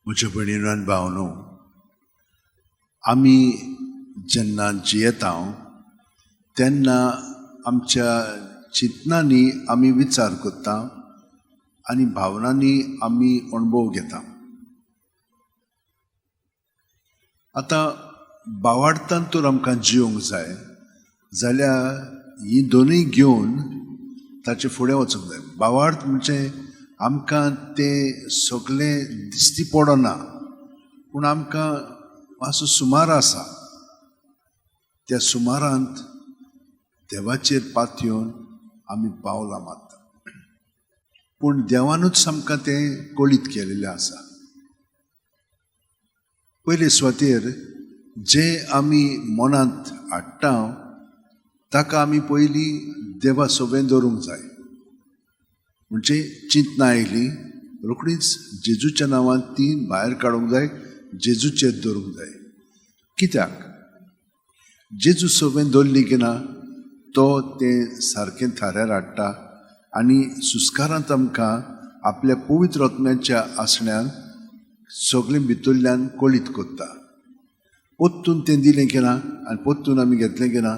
म्हज्या भयणीनो आनी भावनो, आमी जेन्ना जियेता तेन्ना आमच्या चिंतनांनी आमी विचार करता आनी भावनांनी आमी अणभव घेता. आतां बावाडतान तर आमकां जिवंक जाय जाल्यार ही दोनूय घेवन ताचे फुडें वचूंक जाय. बावार्थ म्हणजे आमकां तें सगळें दिश्टी पडना, पूण आमकां मातसो सुमार आसा. त्या सुमारांत देवाचेर पातयेवन आमी पावलां मारता, पूण देवानूच आमकां तें कळीत केलेलें आसा. पयले सुवातेर जें आमी मनांत हाडटा ताका आमी पयलीं देवा सोबें दवरूंक जाय. म्हणजे चिंतना आयली रोखडीच जेजूच्या नांवान ती भायर काडूंक जाय, जेजूचेर दवरूंक जाय. कित्याक जेजू सोबें दवरली की ना तो तें सारकें थाऱ्यार हाडटा आनी सुस्कारांत आमकां आपल्या पवित्र आत्म्याच्या आसण्यान सगळें भितरल्यान कळीत करता. पोत्तून तें दिलें की ना आनी पोत्तून आमी घेतलें की ना,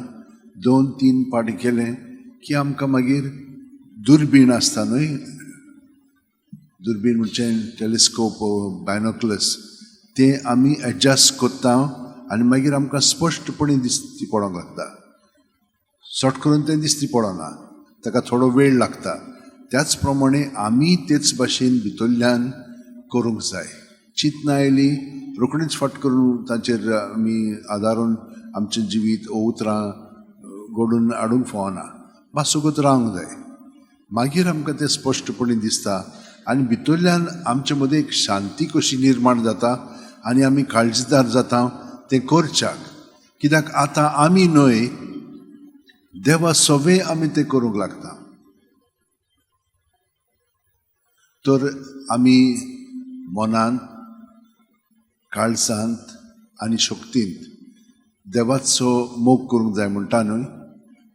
2-3 पाटी केलें की आमकां मागीर दुर्बीण आसता न्हय, दुर्बीण म्हणजे टेलिस्कोप, बायनोक्लस, तें आमी एडजस्ट करता आनी मागीर आमकां स्पश्टपणी दिश्टी पडोंक लागता. सट करून तें दिश्टी पडना, ताका थोडो वेळ लागता. त्याच प्रमाणे आमी तेच भाशेन भितरल्यान करूंक जाय. चिंतना आयली रोखडीच फट करून ताचेर आमी आदारून आमचें जिवीत उतरां घडून हाडूंक फावना, मातसोगत रावंक जाय. मागीर आमकां तें स्पश्टपणी दिसता आनी भितरल्यान आमचे मदें एक शांती कशी निर्माण जाता आनी आमी काळजीदार जाता तें करच्याक. कित्याक आतां आमी न्हय, देवा सवे आमी तें करूंक लागता. तर आमी मनांत, काळजांत आनी शक्तींत देवाचो मोग करूंक जाय म्हणटा न्हय,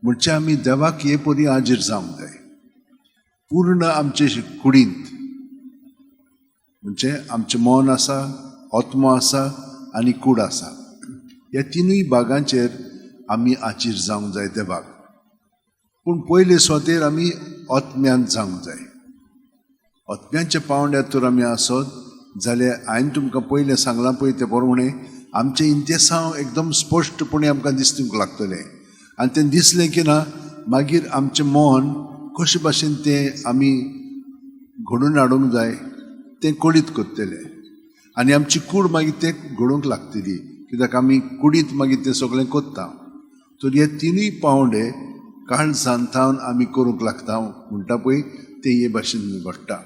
म्हणजे आमी देवाक हे परी हाजीर जावंक जाय पूर्ण आमचे कुडींत. म्हणजे आमचें मन आसा, आत्मो आसा आनी कूड आसा, ह्या तिनूय भागांचेर आमी हाजीर जावंक जाय देवाक. पूण पयले सुवातेर आमी आत्म्यांत जावंक जाय. आत्म्यांच्या पांवड्यार तर आमी आसत जाल्यार हांवें तुमकां पयलें सांगलां पळय तें प्रमाणें आमचें इंतेसांव एकदम स्पश्टपणी आमकां दिसूंक लागतलें. आनी तें दिसलें की ना मागीर आमचें मन कशे भाशेन तें आमी घडोवन हाडूंक जाय तें कळीत करतलें आनी आमची कूड मागीर तें घडोवंक लागतली. कित्याक आमी कुडींत मागीर तें सगळें करता. तर हे तिनूय पांवडे काळजान थावन आमी करूंक लागता म्हणटा पळय तें हे भाशेन घडटा.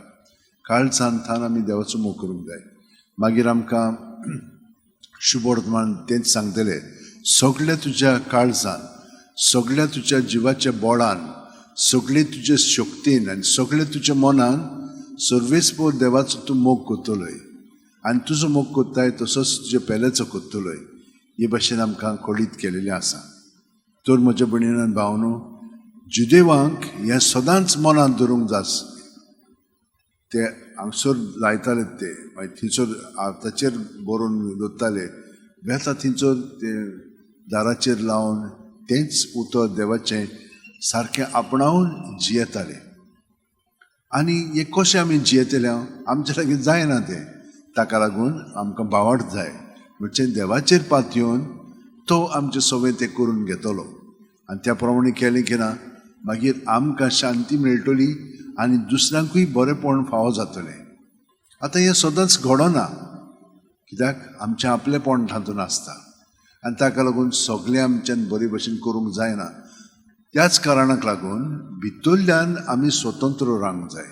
काळजान थावन आमी देवाचो मोग करूंक जाय. मागीर आमकां शुभवर्तमान तेंच सांगतले, सगळ्या तुज्या काळजान, सगळ्या तुज्या जिवाच्या बोळान, सगळे तुजे शक्तीन आनी सगळे तुज्या मनान सर्वेस्पोर देवाचो तूं मोग करतलोय आनी तुजो मोग करताय तसोच तुज्या पेल्याचो करतलोय. हे भाशेन आमकां कळीत केलेलें आसा. तर म्हज्या भयणीन भावनो, जुदेवांक हें सदांच मनांत धरूंक जाय. ते हांगसर लायताले, ते मागीर थंयसर ताचेर बरोवन दवरताले, वेता थंयसर ते दाराचेर लावन तेंच उतर देवाचें सारकें आपणावन जियेताले. आनी हें कशें आमी जियेतले आमच्या लागीं जायना तें, ताका लागून आमकां बावाट जाय. म्हणजे देवाचेर पातयेवन तो आमचें सगळें तें करून घेतलो आनी त्या प्रमाणे केलें की ना मागीर आमकां शांती मेळटली आनी दुसऱ्यांकूय बरेंपण फावो जातलें. आतां हें सदांच घडना, कित्याक आमचें आपलेपण तातूंत आसता आनी ताका लागून सगळें आमच्यान बरे भशेन करूंक जायना. त्याच कारणाक लागून भितरल्यान आमी स्वतंत्र रावंक जाय.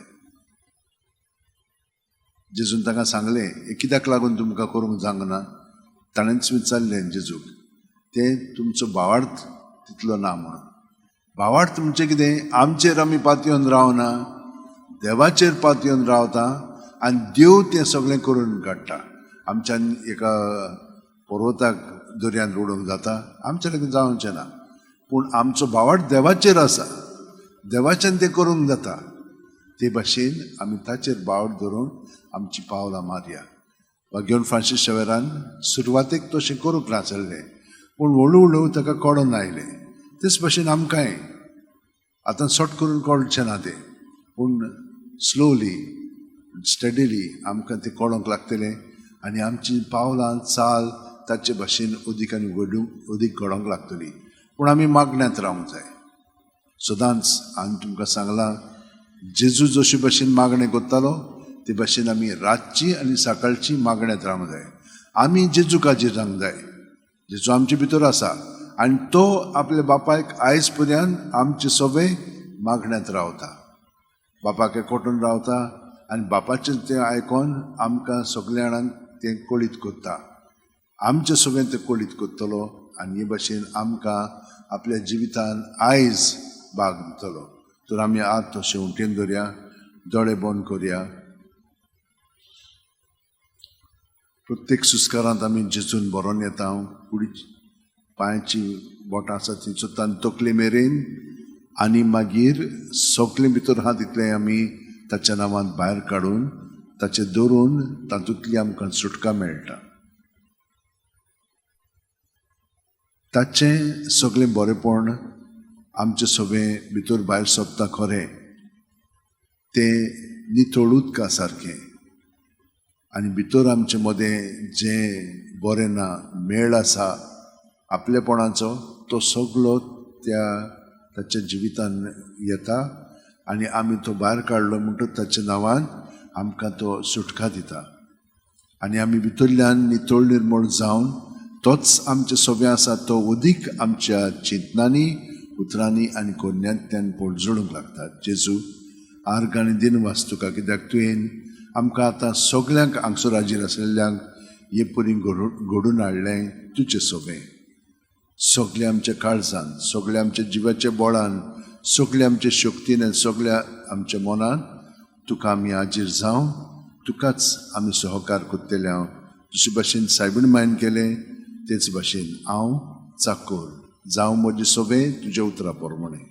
जेजून ताका सांगलें, हें कित्याक लागून तुमकां करूंक जावंक ना? ताणेंच विचारलें जेजूक, तें तुमचो भावार्थ तितलो ना म्हणून. भावार्थ म्हणजे कितें? आमचेर आमी पातयेवन रावना, देवाचेर पातयेवन रावता आनी देव तें सगळें करून काडटा. आमच्यान एका पर्वताक दर्यांत उडोवंक जाता, आमच्या लागीं जावचें ना, पूण आमचो भावार्थ देवाचेर आसा, देवाच्यान तें करूंक जाता. ते भाशेन आमी ताचेर भावार्थ धरून आमची पावलां मारया. भाग्यवंत फ्रांसीस शेवेरान सुरवातेक तशें करूंक नासलें, पूण हळू हळू ताका कळोन आयलें. तेच भशेन आमकांय आतां सट करून कळचें ना तें, पूण स्लोली स्टडीली आमकां तें कळोंक लागतलें आनी आमची पावलां चाल ताचे भाशेन अदीक आनी घडूंक अदीक घडोवंक लागतली. पूण आमी मागण्यांत रावंक जाय सदांच. हांवें तुमकां सांगलां, जेजू जशे भशेन मागणें करतालो ते भाशेन आमी रातची आनी सकाळची मागण्यांत रावंक जाय. आमी जेजू काजीर रावंक जाय. जेजू आमचे भितर आसा आनी तो आपल्या बापायक आयज पर्यंत आमचे सगळे मागण्यांत रावता, बापाक एकवटून रावता आनी बापाचें तें आयकोन आमकां सगल्या जाणांक तें कळीत करता. आमचें सगळें तें कळीत करतलो आनी हे भाशेन आमकां आपल्या जिवितान आयज भाग दितलो. तर आमी आत तशें उटेन दवरया, दोळे बंद करया. प्रत्येक सुस्कारांत आमी जेजून बरोवन येता. कुडीची पांयाची बोटां आसा ती सुद्दां तकले मेरेन आनी मागीर सगलें भितर आहा तितलें आमी ताच्या नांवान भायर काडून ताचें दवरून तातूंतली आमकां सुटका मेळटा. ताचें सगळें बरेंपण आमचें सगळें भितर भायर सोदता खरें, तें नितळ उदका सारकें आनी भितर आमचे मदें जें बरें ना मेळ आसा आपलेपणाचो तो सगलो त्या ताच्या जिवितान येता आनी आमी तो भायर काडलो म्हणटच ताच्या नांवान आमकां तो सुटका दिता आनी आमी भितरल्यान नितळ निर्मळ जावन तोच आमचे सोबे आसा तो अदीक आमच्या चिंतनांनी उतरांनी आनी कोन्यांतल्यान पोटजोडूंक लागता. जेजू आर्ग आनी दिनवास तुका, कित्याक तुवें आमकां आतां सगल्यांक हांगसर हाजीर आशिल्ल्यांक हे परी घडून हाडलें तुजें सोबें. सगल्या आमच्या काळजान, सगल्या आमच्या जिवाच्या बळान, सगल्या आमच्या शक्तीन आनी सगल्या आमच्या मनान तुका आमी हाजीर जावं, तुकाच आमी सहकार करतले. हांव जशे भाशेन सायबीण मायन केलें तेच भाशेन हांव चाकोर जावं म्हजें सोबें तुज्या उतरा प्रमाणें.